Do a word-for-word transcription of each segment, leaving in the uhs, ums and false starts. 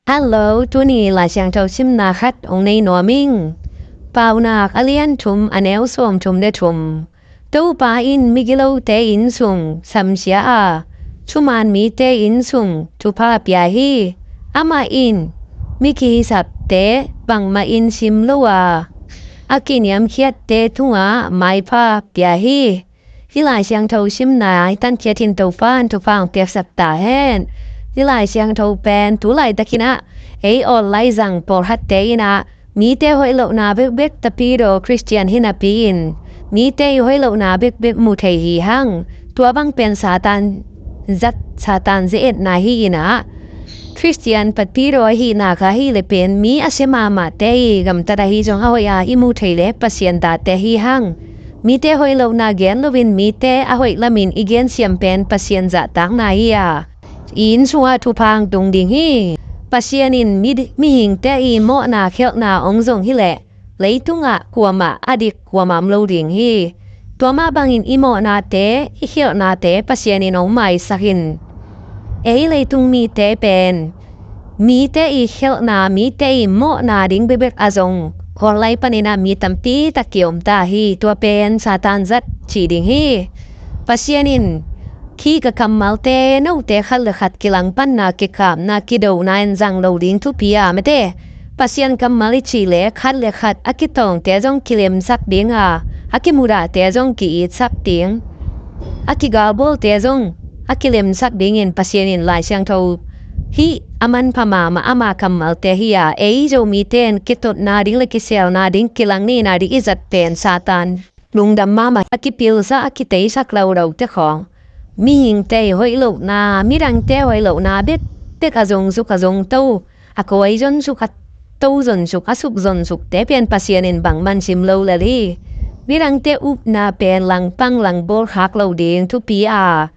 Hello, tuni Lai Siangtho simna khat hong nei nuam ing. Paunak a lian thum, a neu sawm thum le thum. Topa in migilote innsung samsia a, thuman mite innsung thupha pia hi. Amah in mi kihisapte bangmah in sim lo a, a kiniamkhiatte tungah maipha pia hi. Hih Lai Siangtho simna i tankhiat in Topa'n thupha hong piaksak ta hen. Hih Lai Siangtho pen tu laitakin ah ei online zang pawlkhatte in ah mite hoih lohna bekbek tapidaw Khristian hi napi-in mite i hoih lohna bekbek mu thei hi hang. Tua bang pen Satan zat, Satan ze-etna hi in ah, Khristian tapidaw ahihna kha hi le pen mi a sia mahmahte i gamtat ahi zong a hoih a i mu thei le Pasian date hi hang. Mite hoih lohna gen loin mite a hoih lamin i gensiam pen Pasian zahtakna hi a, i inn sungah thupha hong tung ding hi. Pasian in mi, mihingte i mawhna khialhna hong zong hi leh leitungah kuamah a dik kuamah om lo ding hi. Tua mah bangin i mawhnate, i khialhnate Pasian in hong maisak in, ei leitung mite pen mite i khialhna, mite i mawhna ding bekbek a zong khuallai panin ah mi tampi tak ki-om ta hi. Tua pen Satan zat cih ding hi. Pasian in, "Hih ka kammalte note khat le khat kilangpanna, kikapna, kidona in zang lo ding thupi a, mate." Pasian kammal i cih leh khat le khat a kitawngte zong kilemsak ding a, a kimudahte zong ki-itsak ding, a kigalbawlte zong a kilemsak dingin Pasian in Lai Siangtho hih a manpha mahmah ama kammalte hi a, ei Zomite in kitotna ding le kiselna ding, kilang nihna ding i zat pen Satan lungdam mahmah, a kipilsa, a kiteisak lo lote khawng, mihingte i hoih lohna, midangte hoih lohna bekbek a zong zuk, a zong to, a kawi zon zuk, a to zon zuk, a suk zon zukte pen Pasian in bangmah in sim lo lel hi. Midangte upna pen langpang langbawl khak lo ding thupi a,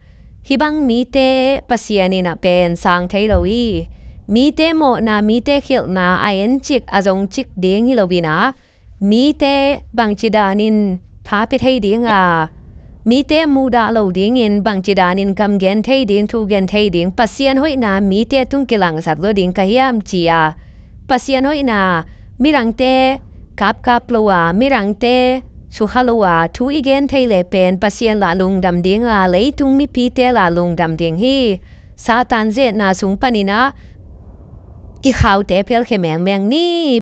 hih bang mite Pasian in ah pen sang thei lo hi. Mite mawhna, mite khialhna a encik, a zongcik ding hi loin ah, mite bangci danin pha pia thei ding a, mite mudah lo dingin bangci danin kam gen thei ding, thu gen thei ding, Pasian hoihna mite tung kilangsak zaw ding ka hiam ci a, Pasian hoihna midangte kapkap lo a, midangte sukha lo a thu i gen thei le pen Pasian lah lungdam ding a, leitung mipite lah lungdam ding hi. Satan ze-etna sung panin ah i khaute phelkhia mengmeng ni.